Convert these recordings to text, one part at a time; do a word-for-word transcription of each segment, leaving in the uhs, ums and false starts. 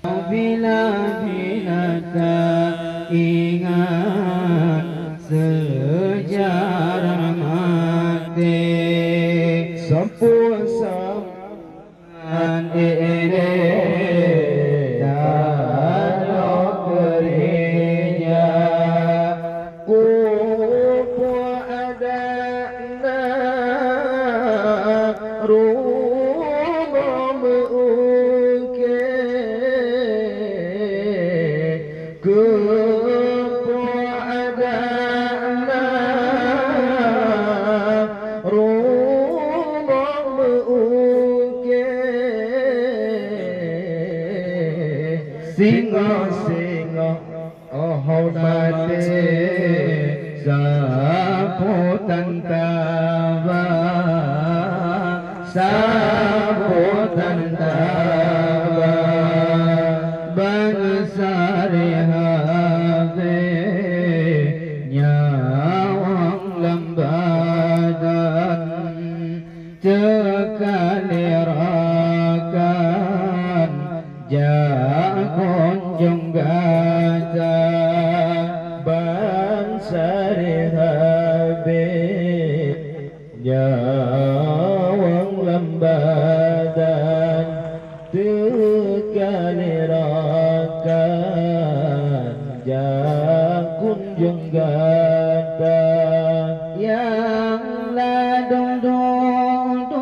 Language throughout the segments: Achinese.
Bila-bila taingat seujarah maté. Sapeue-sapeue ngon ilée tanyoe keurija. Kumpok adat na rumoh meu-ungke. Kumpok adat na rumoh meu-ungke. Singoh-singoh oh maté, saboh tan taba, saboh tan taba. Ban sari habéh nyawöng lam badan, teuka lé rakan jak kunjong gata. Ban sari habéh nyawöng lam badan, teuka lé rakan jak kunjong gata. Nyang ladôm duek-duek,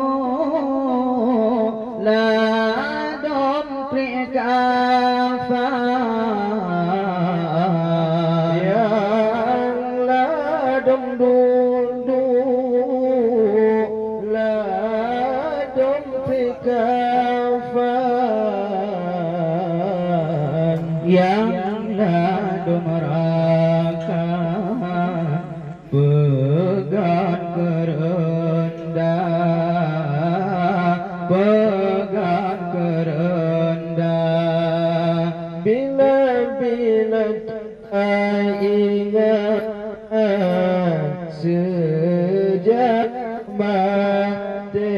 ladôm trép kafan. Nyang ladôm duek-duek, ladôm trép kafan. Nyang ladôm rakan, peugöt keureundah, peugöt keureundah. Bila-bila taingat seujarah maté.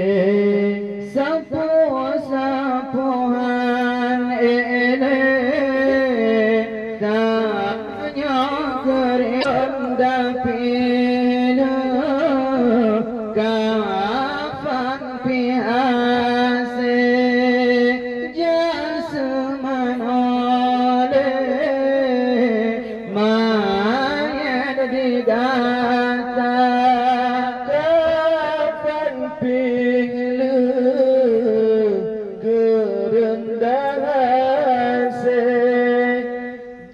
Sapeue-sapeue han ilée tanyoe keureueng, tapi lé kafan pih hase. Jak seumanoe lé manyét di gata. Kafan pih lé keureundah hase.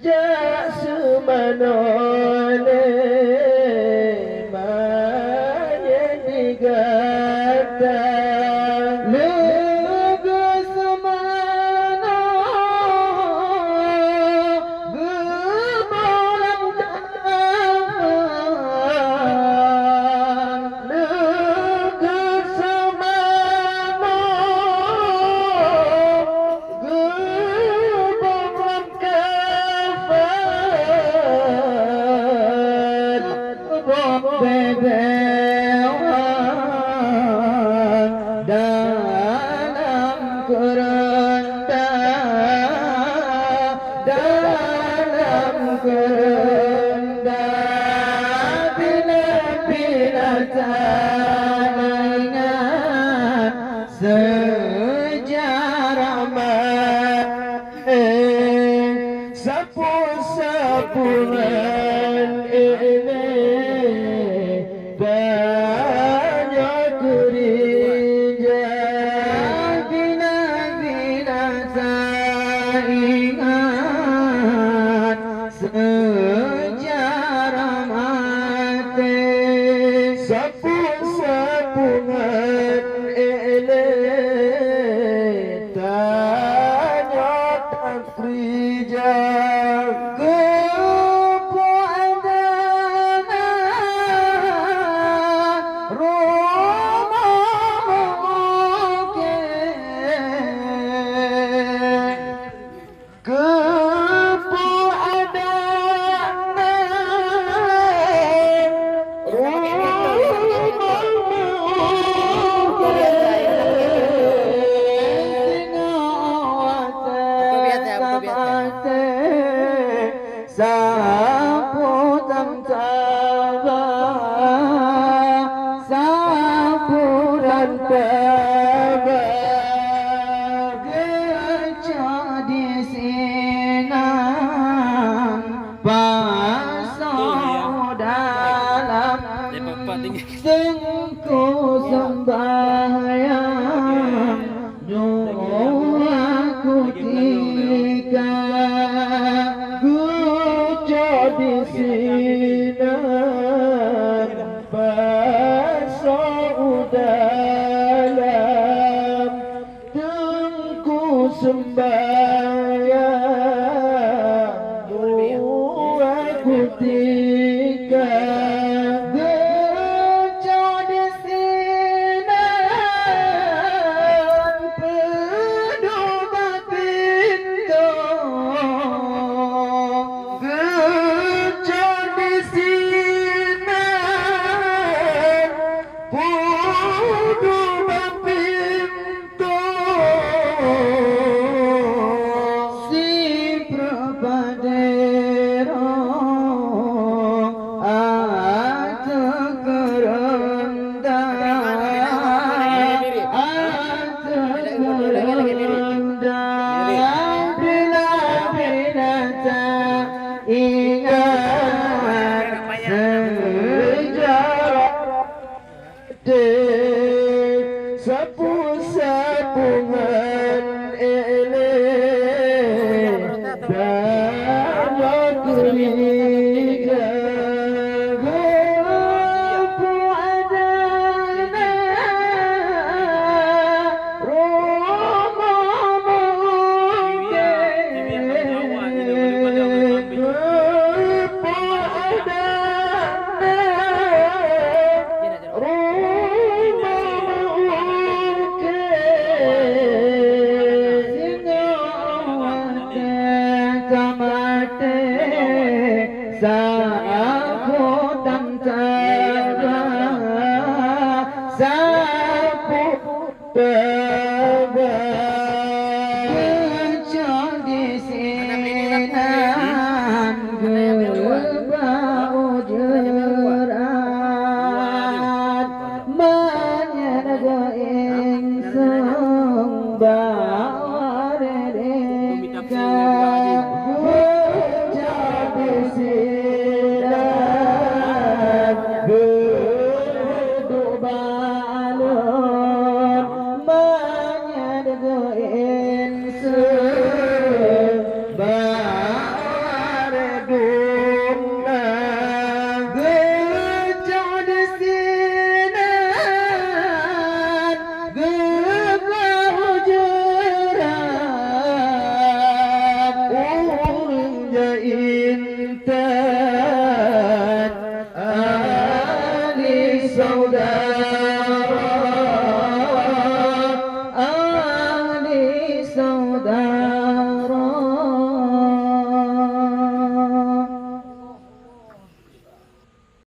Jak seumanoe lé manyét di gata. Leugeue seumanoe geubôh lam kafan. Leugeue seumanoe geubôh lam kafan, boh beubeue dalam keureundah, dalam keureundah. Bila-bila taingat seujarah maté, sapeue-sapeue han ilée tanyoe keurija. Bila-bila taingat seujarah maté, sapeue-sapeue han ilée tanyoe takeurija. Keupeue hana rumoh mungken. Sapeue tamtaba, sapeue dan taba, geucok disinan pasoe dalam. Teungku sembahyang, nyoe kutika geucok disinan pasoe dalam. Teungku sembahyang, dua kutika geucok disinan, peuduek bak pintoe geucok disinan. Peuduek bak pintoe, sibrôk padé rôh ateueh keureundang, ateueh keureundang, bila-bila taingat seujarah. Deh, sapeue-sapeue ngon ék lé, dan keurija geupeuadana rumoh mungken. Geupeuadana Sinan geuba ujoran, meunyan geuieng song bak ureueng ka geujabi sinan geuduek balon, meunyan geuieng Seubab dum na geucok disinan, geuba ujoran ureueng jai.